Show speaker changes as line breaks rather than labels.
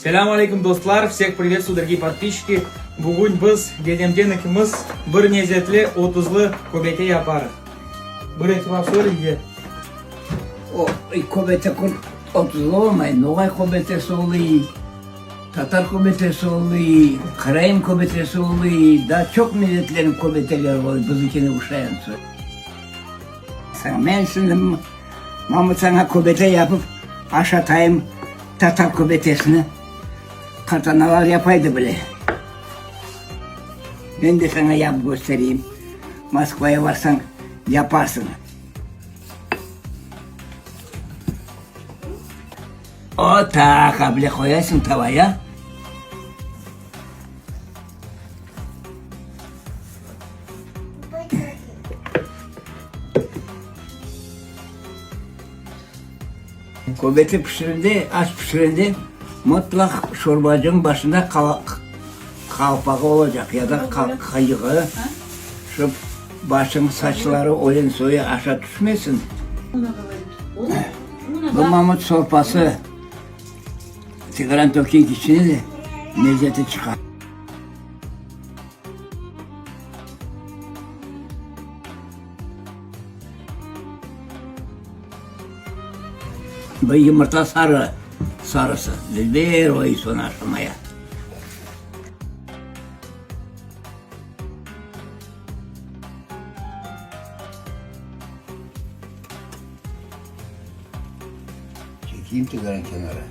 Selâm aleyküm dostlar, vseh privetstvuyu, dorogiye podpisçiki. Bugün biz dedemden ekimiz bir nezetli otuzlı köbete yaparıq. Bir eki laf söyle, dede.
O köbete otuzlı olmay, noğay köbetesi oluy, tatar köbetesi oluy, qaraim köbetesi oluy, daa çoq milletlerniñ köbeteleri oluy, biznikine uşayan. Men şimdi Mamut saña köbete yapıp aşatayım, tatar köbetesini qartanalar yapaydı bile. Men de saña yapıp köstereyim, Moskvaya barsañ yaparsıñ. O tak, a bile qoyaysıñ tavaya. Köbete pişirende, aş pişirende mıtlaq şorbacınıñ başında qalpağı olacaq ya da qayığı, şu başınıñ saçları oyen soyu aşa tüşmesin. Bu mamut sorpası tigran tökeyik içine de lezeti çıqa. Bu yımırta sarı, sarısı. Dilber oy sonı aşamaya. Çekeyim tigran kenara.